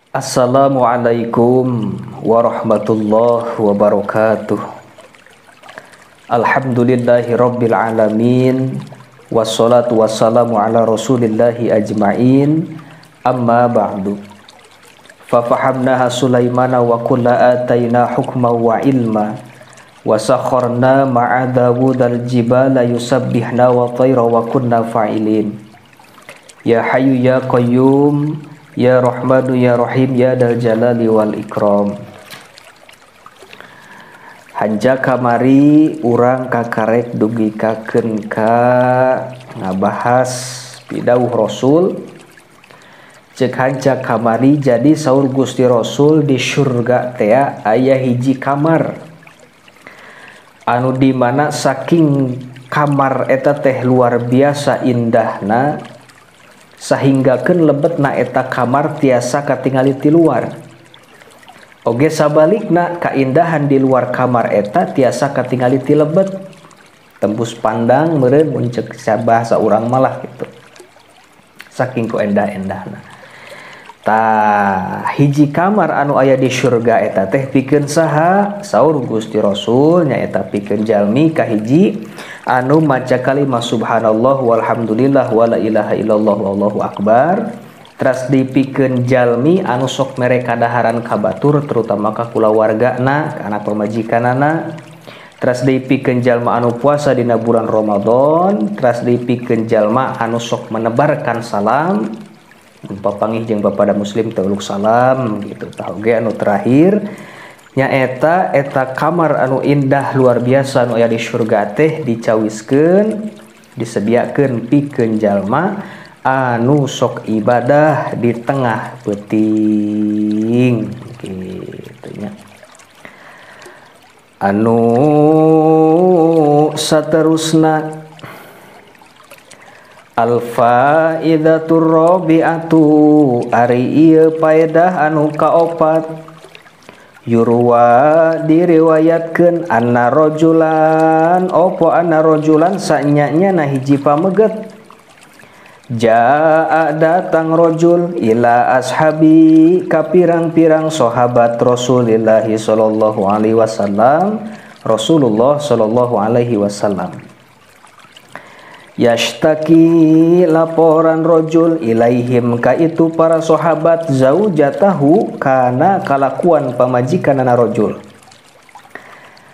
Assalamualaikum warahmatullahi wabarakatuh. Alhamdulillahi rabbil alamin. Wassalatu wassalamu ala rasulillahi ajma'in. Amma ba'du. Fafahamnaha Sulaimana wa kulla atayna hukma wa ilma. Wa sakharna ma'a Dawudal jibala yusabbihna wa tayra wa kunna fa'ilin. Ya hayyu ya qayyum, ya Rahmanu ya Rahim, ya Dal Jalali wal Ikram. Hanja kamari urang kakarek dugi kakeun ka ngabahas pidauh Rasul. Cek hanja kamari jadi saur Gusti Rasul di surga tea aya hiji kamar anu di mana saking kamar eta teh luar biasa indahna sahinggakeun lebetna eta kamar tiasa katingali ti luar. Oge sabalikna kaindahan di luar kamar eta tiasa katingali ti lebet. Tembus pandang meureun mun ceuk bahasa urang malah gitu. Saking ku endah-endahna. Tah hiji kamar anu aya di surga eta teh pikeun saha? Saur Gusti Rasul nyaeta pikeun jalmi kahiji anu maca kalimah subhanallah walhamdulillah wala ilaha illallah wallahu akbar. Teras dipikeun jalmi anu sok mere kadaharan ka batur terutama ka kulawargana, ka anak pamajikanana. Teras dipikeun jalma anu puasa dina bulan Ramadan, teras dipikeun jalma anu sok menebarkan salam. Papangih jeung bapada muslim teu uluk salam gitu. Tah oge anu terakhir nyaeta eta kamar anu indah luar biasa anu aya di surga teh dicawiskeun, disediakeun pikeun jalma anu sok ibadah di tengah peuting gitu nya. Anu saterusna al-faidatur rabi'atu ari ieu paedah anu kaopat yurwa diriwayatkeun anna rajulan opo anna rajulan sanyanya na hiji pameget jaa datang rajul ila ashabi ka pirang-pirang sahabat Rasulillah sallallahu alaihi wasallam, Rasulullah sallallahu alaihi wasallam. Yashtaki laporan rojul ilaihim ka itu para sahabat zaujatahu kana kalakuan pamajikanana rojul.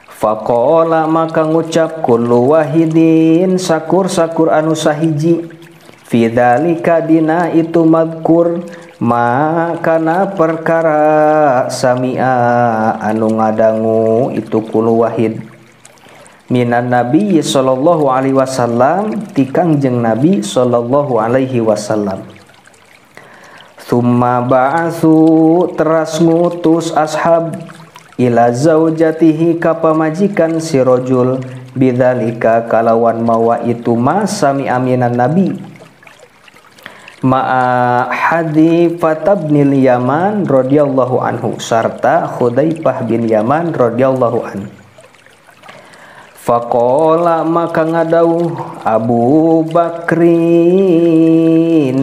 Faqala maka ngucap kullu wahidin sakur-sakur anu sahiji fi dzalika dina itu madkur makana perkara sami'a anu ngadangu itu kullu wahid minan nabi sallallahu alaihi wasallam ti Kangjeng Nabi sallallahu alaihi wasallam. Tsumma ba'atsu teras ngutus ashab ila zaujatihi ka pamajikan si rajul bidzalika kalawan mawa itu ma sami'a minan nabi ma'a Hudzaifah bin Yaman radhiyallahu anhu sarta Hudzaifah bin Yaman radhiyallahu anhu. Faqala maka ngadauh Abu Bakrin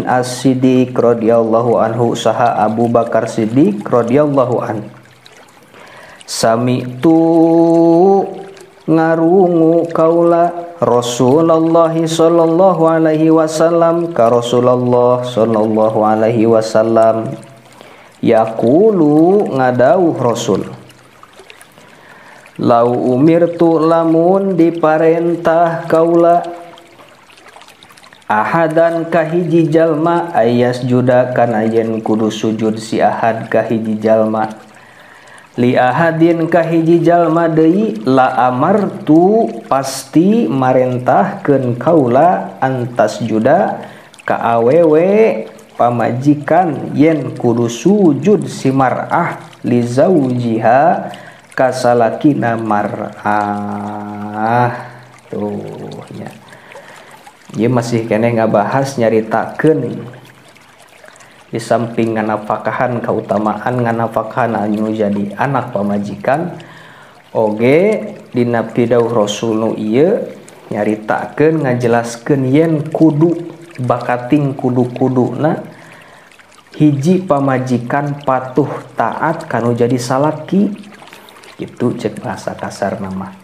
As-Siddiq radhiyallahu anhu saha Abu Bakar Siddiq radhiyallahu anhu. Sami'tu ngarungu kaula Rasulullah sallallahu alaihi wasallam ka Rasulullah sallallahu alaihi wasallam yaqulu ngadauh Rasul lau umirtu lamun diparentah kaula ahadan kahiji jalma ayas juda kana yen kudu sujud si ahad kahiji jalma li ahadin kahiji jalma deui la amartu pasti marentahkeun kaula antas juda ka awewe pamajikan yen kudu sujud si mar'ah li zaujiha kasalakina mar'ah. Tuh nya. Ieu masih keneh ngabahas nyaritakeun di samping nganafakahan kautamaan nganafakahan anu jadi anak pamajikan oge dina pidauh Rasul nu ieu nyaritakeun ngajelaskeun yen kudu bakating kudu-kuduna hiji pamajikan patuh taat kanu jadi salaki gitu cek bahasa kasar nama.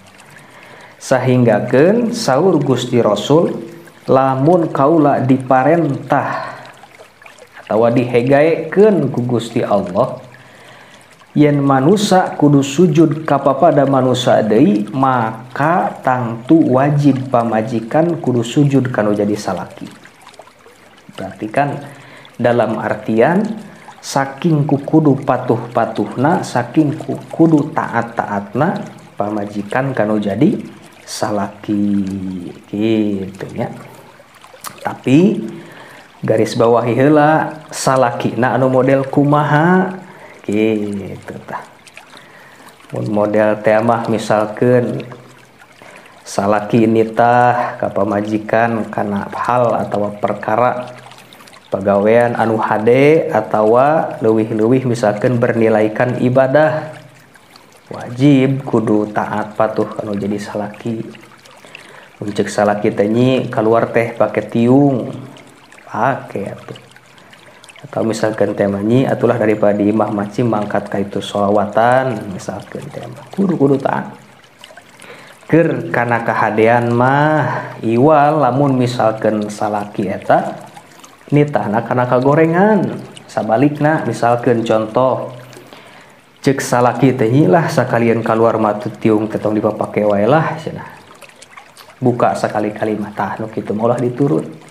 Sahinggakeun saur Gusti Rasul lamun kaula diparentah atawa dihegaekeun ku Gusti Allah yen manusa kudu sujud kapapada manusa deui maka tangtu wajib pamajikan kudu sujud kanu jadi salaki. Berarti kan dalam artian saking ku kudu patuh-patuhna, saking ku kudu taat-taatna pamajikan kanu jadi salaki gitu nya. Tapi garis bawahi heula salakina anu model kumaha gitu tah. Mun model teh mah misalkeun salaki nitah ka pamajikan kana hal atawa perkara pagawean anu hade atawa leuwih-leuwih misalkeun bernilaikan ibadah wajib kudu taat patuh kanu jadi salaki. Mun ceuk salaki teh nyi keluar teh pake tiung pake atuh. Atau misalkan temanya atulah daripada imah maci mangkat ka itu sholawatan misalkan tema kudu taat keur kana kahadean mah iwal lamun misalkan salaki eta nitahna kana kagorengan sabalikna misalkan contoh ceuk salaki teh lah sakalian kaluar mah tiung teh tong dipapake wae lah cenah buka sakali-kali mah tah nu kitu mah ulah diturut.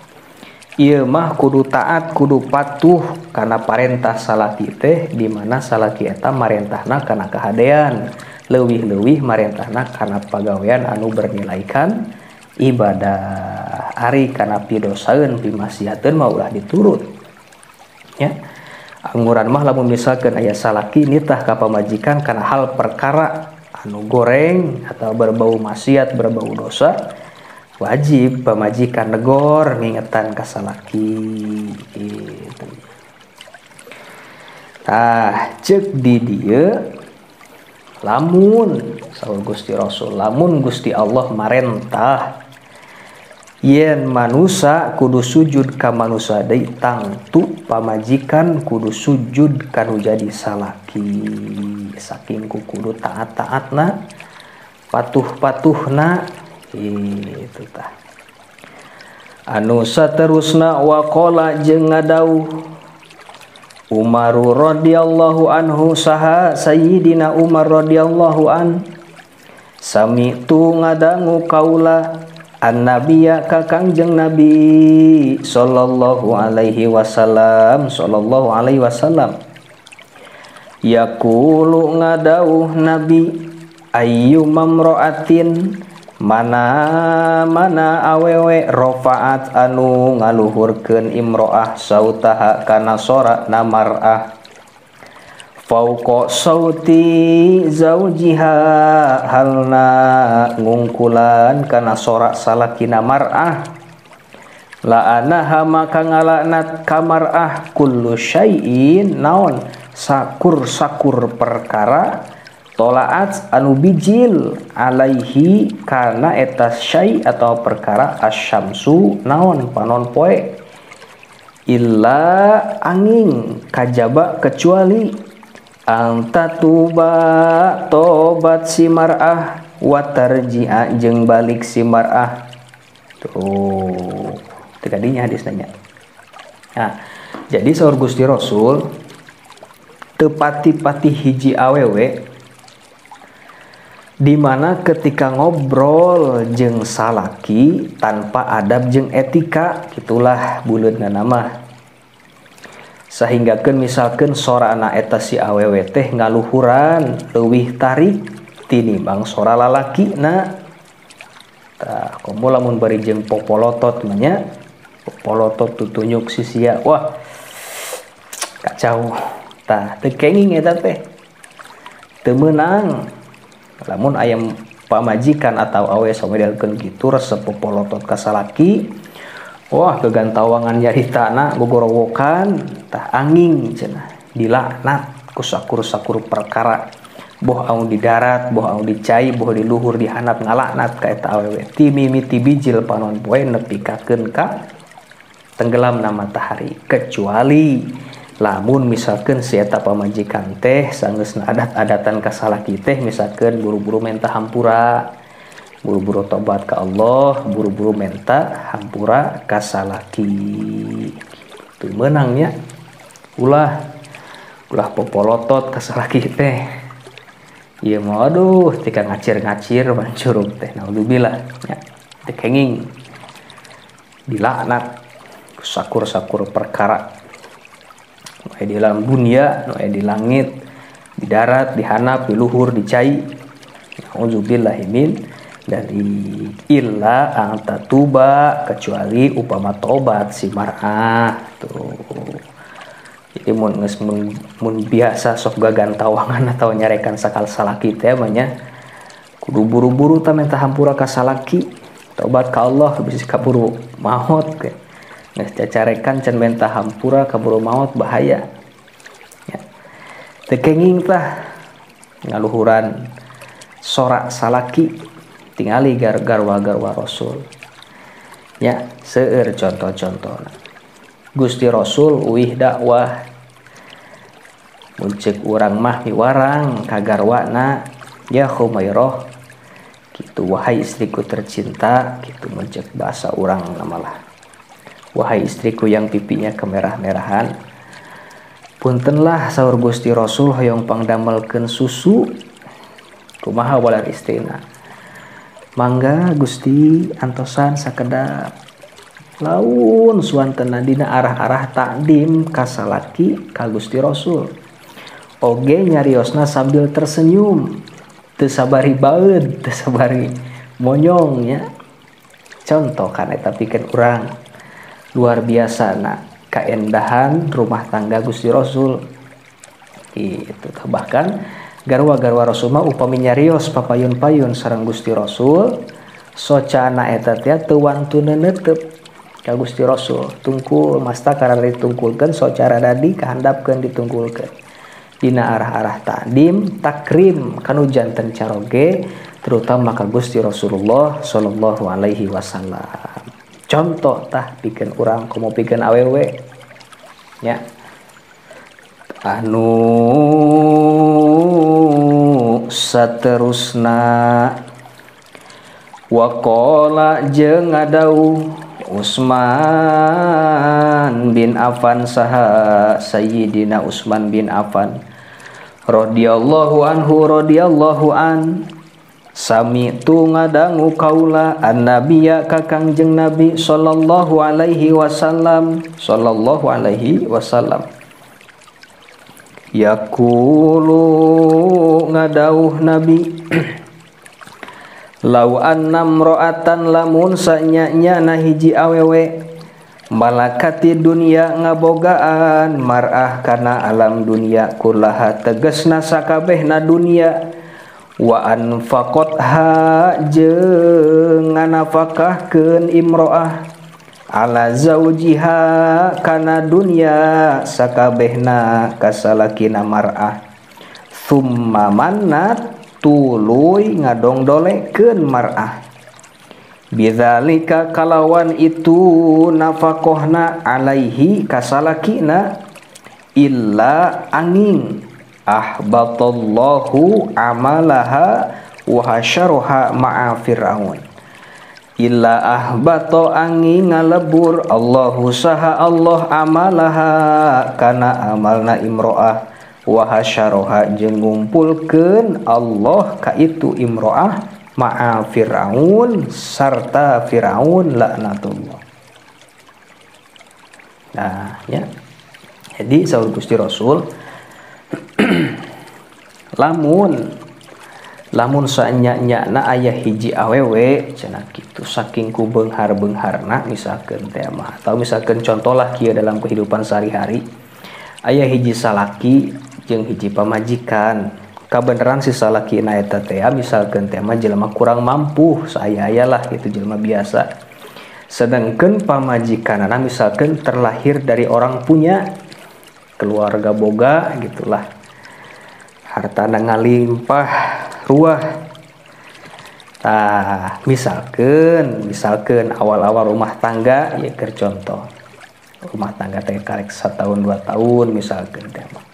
Ieu mah kudu taat kudu patuh kana parentah salaki teh di mana salaki eta marentahna kana kahadean leuwih-leuwih marentahna kana pagawean anu bernilaikan ibadah. Ari kana pidosaeun pimaksiateun mah ulah diturut nya. Angguran mah lamun misalkeun aya salaki nitah ka pamajikan kana hal perkara anu goreng atau berbau maksiat berbau dosa wajib pamajikan negor ngingetan ka salaki gitu. Tah ceuk di dieu lamun saur Gusti Rasul lamun Gusti Allah marentah yen manusa kudu sujud ka manusa deui tangtu pamajikan kudu sujud kanu jadi salaki saking ku kudu taat-taatna patuh-patuhna itu tah. Anu saterusna waqala jeung ngadauh Umar radhiyallahu anhu saha Sayyidina Umar radhiyallahu an sami'tu ngadangu kaula annabiya ka Kangjeng Nabi sallallahu alaihi wasallam sallallahu alaihi wasallam yaqulu ngadauh Nabi ayyuma mamra'atin mana mana awewe rofaat anu ngaluhurkeun imro'ah sautaha kana sora namar'ah fauqa sauti zaujiha halna ngungkulan kana sora salakina mar'ah la'anaha maka ngalaknat kamar'ah kullu syai'in naon sakur-sakur perkara tolaat anu bijil alaihi kana eta syai atau perkara asyamsu naon panon poe illa angin kajaba kecuali antatuba tobat si mar'ah watarji'a jeung balik si mar'ah. Tuh tadinya hadis nanya. Nah, jadi saur Gusti Rasul teu pati-pati hiji awewe dimana ketika ngobrol jeung salaki tanpa adab jeung etika gitulah buleudna mah sahinggakeun misalkeun sorana eta si awewe teh ngaluhuran leuwih tarik tinimbang sora lalakina. Tah komo lamun bari jeung popolotot mah nya popolotot tutunyuk sisia wah kacau. Tah teu kenging eta teh teu meunang. Lamun ayam pamajikan atau awe samedelkeun kitu resep popolotot ka salaki wah kegantawangan nyaritana gogorowokan tah angin cenah dilaknat ku sakur-sakur perkara boh anu di darat boh anu di cai boh di luhur di handap ngalaknat ka eta awewe ti mimiti bijil panon poe nepikakeun ka tenggelamna matahari kecuali Lamun misalkan si eta pamajikan teh sanggeusna adat-adatan ka salaki teh misalkan buru-buru menta hampura, buru-buru tobat ka Allah, buru-buru menta hampura ka salaki. Gitu meunangnya. Ulah ulah popolotot ka salaki teh. Ieu mah aduh tika ngacir-ngacir bancurug teh naudzubillah nya. Teu kenging dilaknat sakur-sakur perkara. Nu aya di dalam dunia, nu aya di langit, di darat, di hanap, di luhur, di cai. Nauzubillahi min dzalik. Illa an tatuba, kecuali upama tobat si mar'ah tuh. Jadi mun geus mun biasa sok gagantawangan atau nyarekan sakal salaki teh mah nya kudu buru-buru ta minta hampura ka salaki, tobat ka Allah bisi kaburu maot ke. Geus cacarekan can minta hampura kaburu maot bahaya. Ya. Teu kenging tah ngaluhuran sorak salaki tingali garwa-garwa Rasul. Ya, seueur contoh-contohna. Gusti Rasul uih dakwah. Mun ceuk urang mah miwarang ka garwana, ya Khumairah kitu wahai istriku tercinta, kitu mun ceuk bahasa urang malah. Wahai istriku yang pipinya kemerah-merahan, puntenlah saur Gusti Rasul hoyong pangdamelkeun susu. Kumaha walar istrina? Mangga Gusti antosan sakedap. Laun suantena dina arah-arah takdim ka salaki ka Gusti Rasul. Oge nyariosna sambil tersenyum, teu sabari baeud, teu sabari monyong nya. Contoh kan eta pikeun urang luar biasa na kaendahan rumah tangga Gusti Rasul. Gitu. Bahkan garwa-garwa Rasul mah upami nyarios papayun-payun sareng Gusti Rasul, socana eta teh teu wantuna neuteup ka Gusti Rasul. Tungkul masta karena ditungkulkeun socara dadi kahandapkeun ditungkulkeun. Dina arah-arah takdim, takrim kanu janten caroge terutama ka Gusti Rasulullah sallallahu alaihi wasallam. Contoh tah pikeun urang komo pikeun awewe nya. Anu saterusna waqala jeung ngadauh Utsman bin Affan saha Sayyidina Utsman bin Affan radhiyallahu anhu radhiyallahu an sami tu ngadangu kaula annabiyya ka Kangjeng Nabi sallallahu alaihi wasallam sallallahu alaihi wasallam yaqulu ngadauh Nabi lau anna mro'atan lamun sanya-nya na hiji awewe malakati dunia ngabogaan mar'ah kana alam dunia kullaha tegesna sakabehna dunia wa anfaqatha jeung nganafakahkeun imro'ah ala zaujiha kana dunia sakabehna kasalakina mar'ah summa mannat tuluy ngadongdolekeun mar'ah bidzalika kalawan itu nafakohna alaihi kasalakina illa angin ahbatallahu amalaha wa hasyaraha ma'a fir'aun illa ahbato angin ngalebur Allahu saha Allah amalaha kana amalna imro'ah wa hasyaraha jeung ngumpulkeun Allah ka itu imro'ah ma'a fir'aun sarta fir'aun laknatullah. Nah ya, jadi saur Gusti Rasul lamun saanya-nyana aya hiji awewe cenah kitu saking ku beunghar-beungharna misalkeun teh mah atau misalkeun contohlah kieu dalam kehidupan sehari-hari aya hiji salaki jeung hiji pamajikan kabeneran si salakina eta teh misalkeun teh mah jelema kurang mampu saaya-aya lah gitu jelema biasa sedangkeun pamajikanana misalkeun terlahir dari orang punya keluarga boga gitulah hartana ngalimpah ruah. Tah misalkeun awal-awal rumah tangga ya keur contoh Rumah tangga teh karek 1 tahun 2 tahun misalkan teh mah.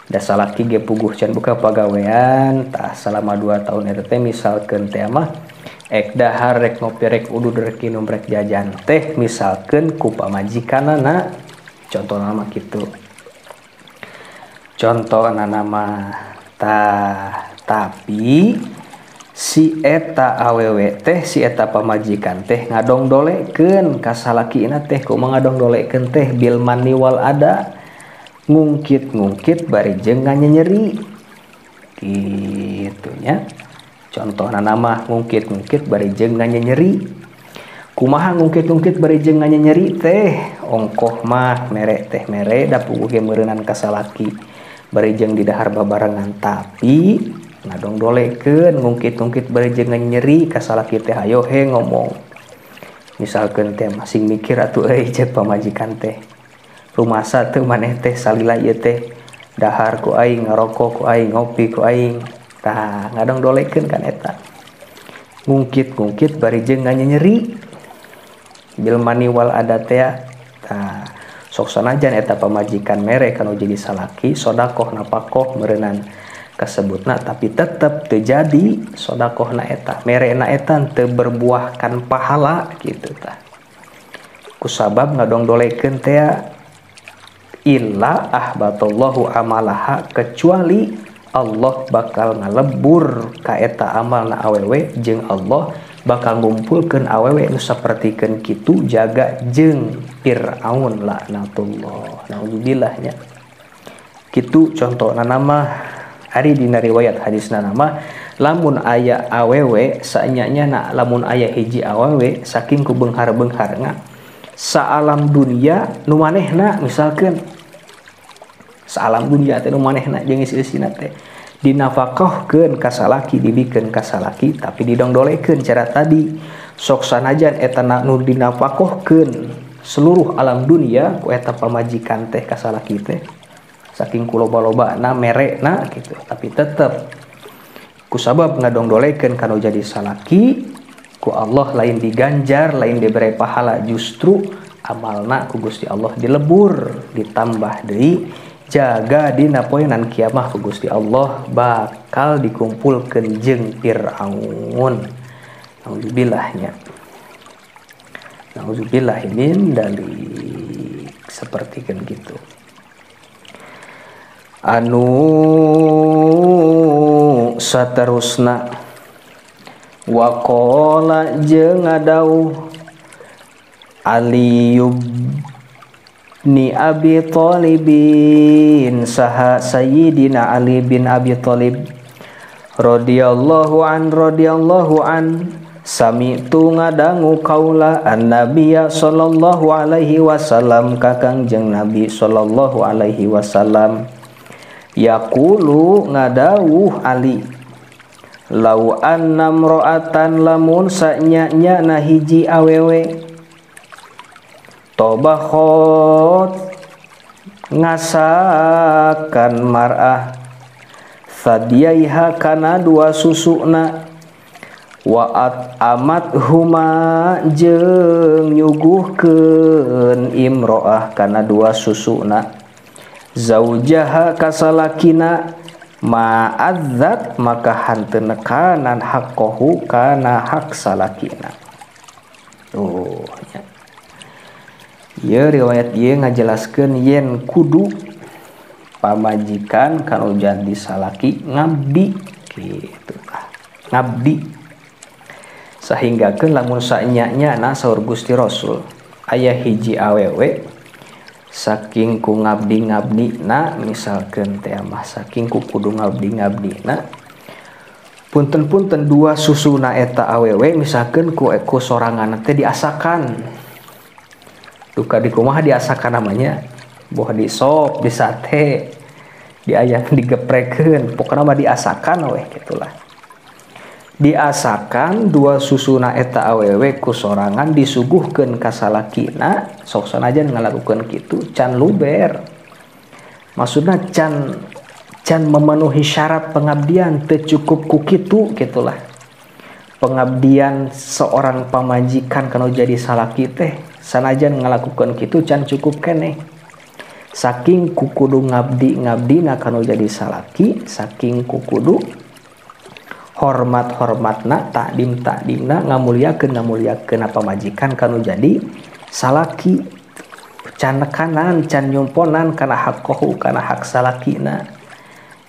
Da salaki ge puguh can buka pagawean tah selama 2 tahun eta teh misalkeun teh mah ek dahar rek ngopi rek udud rek minum rek jajan teh misalkeun ku pamajikanana, contohna mah kitu. Contohna mah tah, tapi si eta awewe teh si eta pamajikan teh ngadongdolekeun ka salakina teh, kumaha ngadongdolekeun teh bil manni wal ada, ngungkit-ngungkit bari jeung nganyenyeri kitu nya. Contohna mah ngungkit-ngungkit bari jeung nganyenyeri. Kumaha ngungkit-ngungkit bari jeung nganyenyeri teh, ongkoh mah mere teh mere da puguh ge meureunan ka salaki bari jeung didahar babarengan, tapi ngadongdolekeun ngungkit-ngungkit bari jeung nyeri ka salaki teh hayo he ngomong. Misalkeun teh masing mikir atuh euy cek pamajikan teh, rumasa teu maneh teh salila ieu teh dahar ku aing, ngarokok ku aing, ngopi ku aing. Tah ngadongdolekeun kan eta. Ngungkit-ngungkit bari jeung nganyenyeri bil mani wal adat teh. Tah sok sanajan eta pamajikan mere kanu jadi salaki sodakoh napakoh meureunan kasebutna, tapi tetep teu jadi sodakohna eta merena eta teu berbuahkan pahala gitu tah. Kusabab ngadongdolekeun teh illa ahbatallahu amalaha, kecuali Allah bakal ngalebur ka eta amalna awewe jeung Allah bakal ngumpulkeun awewe nu sapertikeun kitu jaga jeung Fir'aun laknatullah. Nauzubillah nya. Kitu contona mah ari dina riwayat hadisna nama lamun aya awewe saenya na lamun aya hiji awewe saking ku beunghar-beungharna saalam dunia nu manehna, misalkeun saalam dunia teh nu manehna jeung isi-isina teh dinafakahkeun ka salaki, dibikeun ka salaki, tapi didongdolekeun cara tadi. Sok sanajan eta nu dinafakohkeun seluruh alam dunia ku eta pamajikan teh ka salaki teh saking ku loba-lobana merena gitu, tapi tetep kusabab ngadongdolekeun kanu jadi salaki ku Allah lain diganjar, lain diberi pahala, justru amalna ku Gusti Allah dilebur, ditambah deui jaga dina poenan kiamah ku Gusti Allah bakal dikumpulkeun jeung Fir'aun. Nauzubillah nya. Nauzubillah min dalik sapertikeun kitu. Anu saterusna waqala jeung ngadauh Ali bin Abi Thalibin saha Sayyidina Ali bin Abi Thalib radhiyallahu an sami'tu ngadangu kaula an-nabiyya sallallahu alaihi wasallam kakang jeung Nabi sallallahu alaihi wasallam yaqulu ngadawuh Ali lau anna mro'atan lamun sanya-nya na hiji awewe tobakhot ngasakan mar'ah sadiaiha kana dua susuna wa'at amat huma jeung nyuguhkeun imro'ah kana dua susuna zaujaha kasalakina ma'adzat maka hanteu nekanan haqqahu kana hak salakina. Tuh nya. Ieu riwayat ieu ngajelaskeun yen kudu pamajikan kanu jadi salaki ngabdi kitu tah. Ngabdi. Sahinggakeun lamun saenya-nya na saur Gusti Rasul aya hiji awewe saking ku ngabdi-ngabdi na misalkeun teh mah saking ku kudu ngabdi-ngabdi na punten-punten dua susuna eta awewe misalkeun ku eko sorangan teh diasakan duka di kumaha diasakan namanya boh di sop di sate di ayam digeprekeun pokona mah diasakan weh gitulah. Diasakan dua susuna eta awewe ku sorangan disuguhkeun ka salakina sok sanajan ngalakukeun kitu can luber, maksudna can memenuhi syarat pengabdian teu cukup ku kitu gitulah. Pengabdian seorang pamajikan kana jadi salaki teh Sanajan ngalakukeun kitu can cukup keneh. Saking kukudu ngabdi-ngabdina kanu jadi salaki, saking kukudu hormat-hormatna, takdim-takdimna, ngamuliakeun-ngamuliakeun pamajikan kanu jadi salaki. Can nekanan, can nyumponan kana hak kohu, kana hak salakina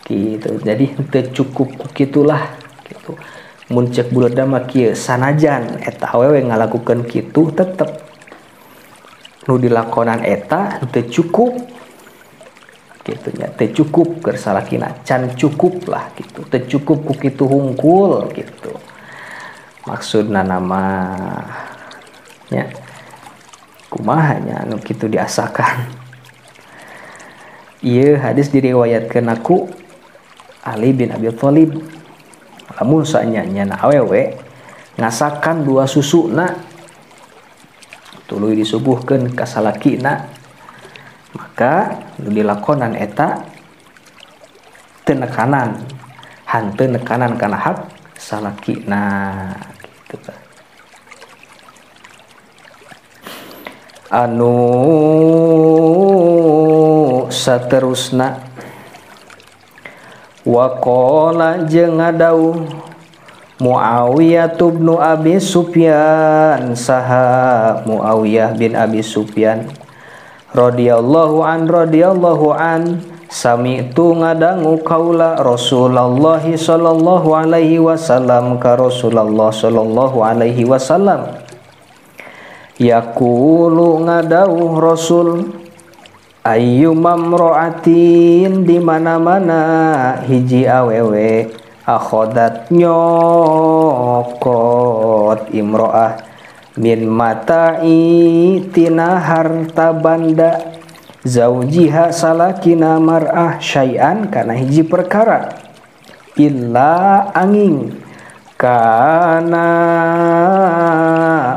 gitu. Jadi teu cukup ku kitulah gitu. Mun ceuk buleud mah kieu, sanajan eta awewe ngalakukeun kitu tetep nu dilakonan eta teu cukup gitu nya, teu cukup keur salakina, can cukup lah gitu, teu cukup ku kitu hungkul gitu. Maksudna nama nya kumaha nya anu kitu diasakan. Ieu hadis diriwayatkeun ku Ali bin Abi Thalib. Lamun saanya-nyana awewe ngasakan dua susuna tuluy disuguhkeun ka salakina, maka nu dilakonan eta teu nekanan, hanteu nekanan kana hak salakina gitu kan. Anu saterusna waqala jeung ngadauh Muawiyah bin Abi Sufyan, saha Muawiyah bin Abi Sufyan radhiyallahu an sami'tu ngadangu kaula Rasulullah sallallahu alaihi wasallam ka Rasulullah sallallahu alaihi wasallam yaqulu ngadauh Rasul ayyuma mra'atin di mana-mana hiji awewe akhodat nyokot imro'ah min mata'i tina harta banda zaujiha salakina mar'ah syai'an kana hiji perkara illa angin kana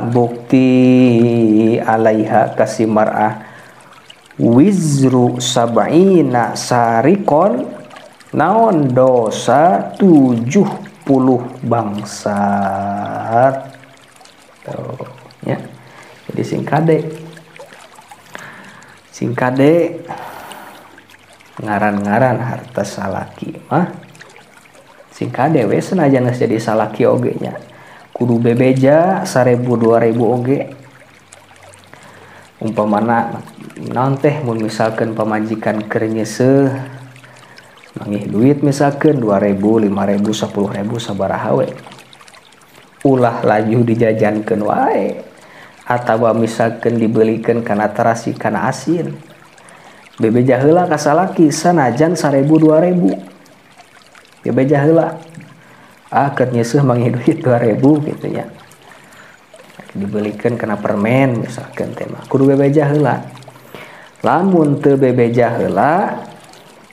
bukti alaiha kasi mar'ah wizru sab'ina sarikon naon dosa 70 bangsat. Tuh, ya. Jadi singkade ngaran-ngaran harta salaki mah singkade we senajan geus jadi salaki oge nya kudu bebeja 1000 2000 oge. Umpamana naon teh mun misalkeun pamajikan keur nyeuseuh mangih duit misalkeun 2000 5000 10000 sabaraha we, ulah laju dijajankeun wae atawa misalkeun dibelikeun kana terasi kana asin, bebeja heula ka salaki sanajan 1000 2000 bebeja heula, ah keur nyeuseuh mangih duit 2000 gitu nya, dibelikan kena permen misalkan teh mah kudu bebeja heula. Lamun teu bebeja heula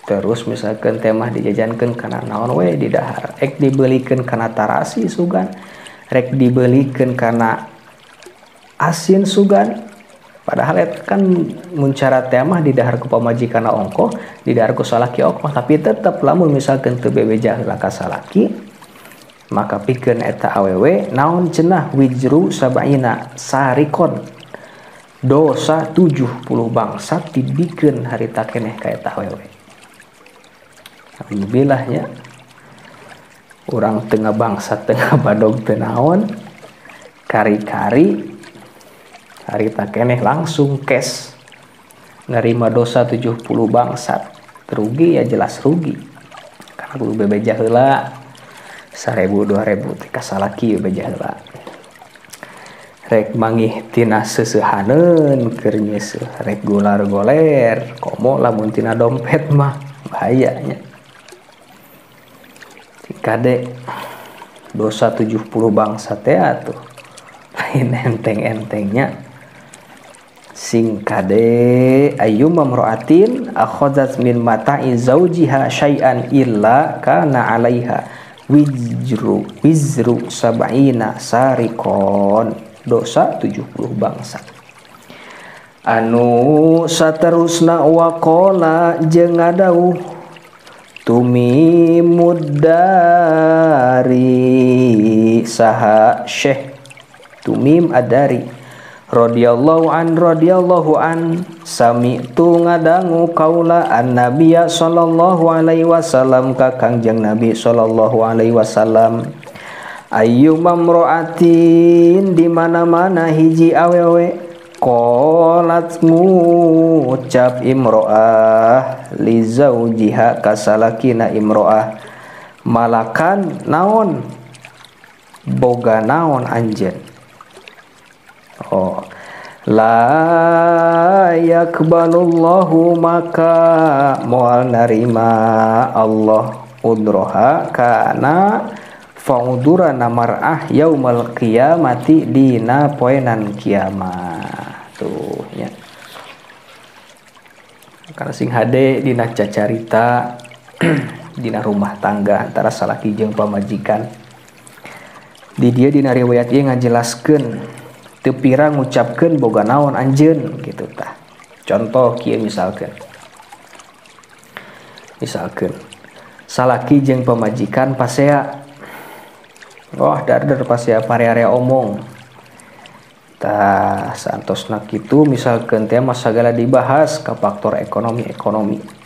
terus misalkan teh mah dijajankeun kana naon we di dahar, ek dibelikeun kana tarasi sugan, rek dibelikeun kana asin sugan, padahal eta kan mun cara teh mah di dahar ku pamajikanna ongkoh, di dahar ku salaki ongkoh, tapi tetep lamun misalkan teu bebeja heula ka salaki maka pikeun eta awewe naon cenah wijru sab'ina sarikon dosa 70 bangsat dibikeun harita keneh ka eta awewe. Alhamdulillah nya urang tengah bangsat tengah badog teu naon kari-kari harita keneh langsung cash nerima dosa 70 bangsat. Rugi ya jelas rugi karena kudu bebeja heula 1000 2000 teh ka salaki bebeja heula. Rek mangih tina seusehaneun keur nyeuseuh, rek gular goler komo lamun tina dompet mah bahaya nya. Kade dosa 70 bangsa teh atuh lain enteng-entengnya. Sing kade ayyuma mra'atin akhadzat min mata'i zaujiha syai'an illa kana 'alaiha wizru sab'ina sarikon dosa 70 bangsa. Anu saterusna waqala jeung ngadauh Tumi Mudari saha Syekh Tumim Adari Radhiyallahu an radhiyallahu an sami'tu ngadangu kaula an nabiyya sallallahu alaihi wasallam ka Kangjeng Nabi sallallahu alaihi wasallam ayyuma imra'atin di mana-mana hiji awewe qalat ngucap imro'ah li zaujiha kasalakina imro'ah malakan naon boga naon anjeun. Oh, la yakbalullahu maka moal narima Allah udroha kana faudurana mar'ah yaumal qiyamati dina poenan kiamat. Tuh nya. Karena sing hade dina cacarita dina rumah tangga antara salaki jeung pamajikan. Di dia dina riwayat ieu ngajelaskeun teu pira ngucapkeun boga naon anjeun gitu tah. Contoh kieu misalkeun. Misalkeun salaki jeung pamajikan pasea. Wah, darder pasea parea-area omong. Tah santosna kitu misalkeun teh mah sagala dibahas ka faktor ekonomi-ekonomi.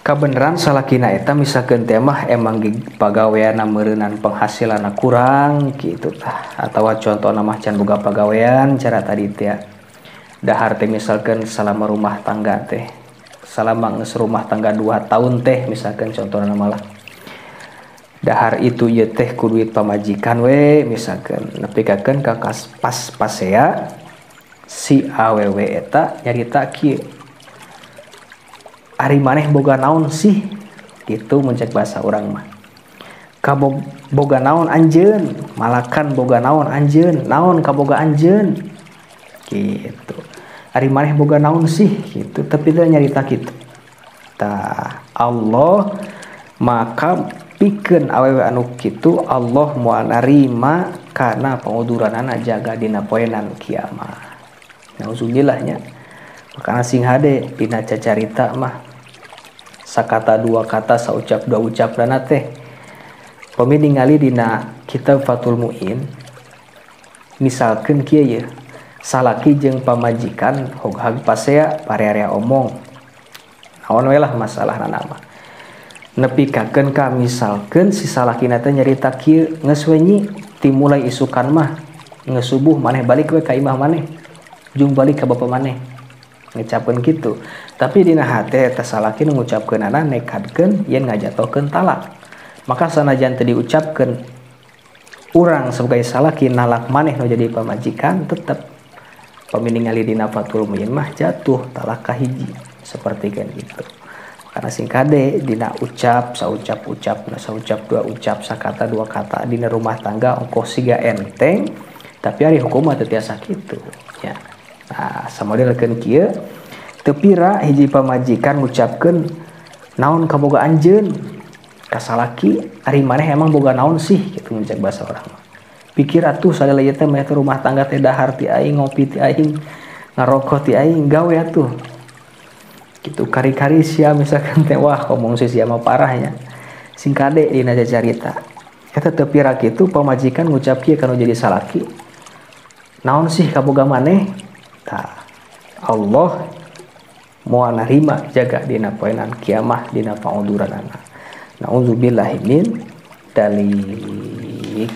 Kabeneran salakina eta misalkeun teh mah emang pagaweanna meureunan penghasilanna kurang kitu tah, atawa contona mah can boga pagawean cara tadi teh. Dahar teh misalkeun salama rumah tangga teh, salama geus rumah tangga 2 tahun teh misalkeun contona malah dahar itu ieu teh ku duit pamajikan we misalkeun nepikakeun ka pas pasea si awewe eta nyarita kieu, ari maneh boga naon sih gitu mun cek bahasa urang mah, ka boga naon anjeun, malakan boga naon anjeun, naon kaboga anjeun gitu, ari maneh boga naon sih gitu, tapi teu nyarita kitu tah. Allah maka pikeun awewe anu kitu Allah moal narima kana panguduranana jaga dina poenan kiamat. Nauzubillah nya. Makana sing hade dina cacarita mah sakata dua kata saucap dua ucap dana teh. Pami ningali dina kitab Fathul Muin misalkeun kieu ye, salaki jeung pamajikan hoghag pasea parea-area omong. Naon we lah masalahna mah. Nepikakeun ka misalkeun si salakina teh nyarita kieu, geus we nyi timulai isukan mah geus subuh maneh balik we ka imah maneh, jung balik ka bapa maneh, ngucapkeun kitu. Tapi dina hate eta salaki nu ngucapkeunana nekadkeun yen ngajatohkeun talak. Maka sanajan teu diucapkeun urang sebagai salaki nalak maneh nu jadi pamajikan, tetep pami ningali dina Fathul Muin mah jatuh talak kahiji seperti kan gitu. Karena sing kade dina ucap saucap ucap saucap dua ucap sakata dua kata dina rumah tangga ongkoh siga enteng, tapi ari hukum mah teu tiasa kitu nya. Nah, samodelkeun kieu teu pira hiji pamajikan ngucapkeun naon kaboga anjeun ka salaki, ari maneh emang boga naon sih kitu mun cek bahasa urang mah. Pikir atuh sadaya ieu teh meh rumah tangga teh dahar ti aing, ngopi ti aing, ngarokok ti aing, gawe atuh gitu kari-kari sia misalkan teh, wah ngomong si sia mah parahnya. Sing kade dina carita eta teu pira kitu pamajikan ngucap kieu kana jadi salaki, naon sih kaboga maneh tah. Allah moal narima jaga dina poenan kiamah dina panguduranana. Nauzubillahi min dalik.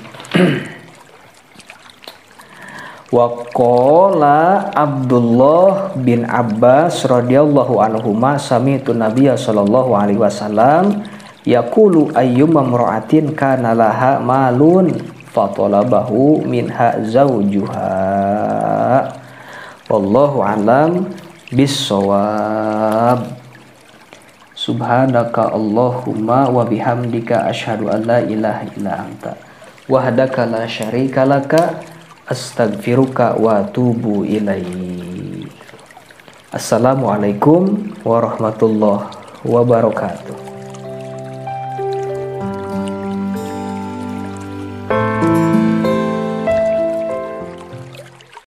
Waqala Abdullah bin Abbas radhiyallahu anhuma sami'tu Nabiyya sallallahu alaihi wasallam yaqulu ayyuma imra'atin kana laha malun fatalabahu minha zawjuha. Wallahu a'lam bissawab. Subhanaka Allahumma wa bihamdika asyhadu an la ilaha illa anta wahdaka la syarika laka astaghfiruka wa atubu ilaik. Assalamualaikum warahmatullahi wabarakatuh.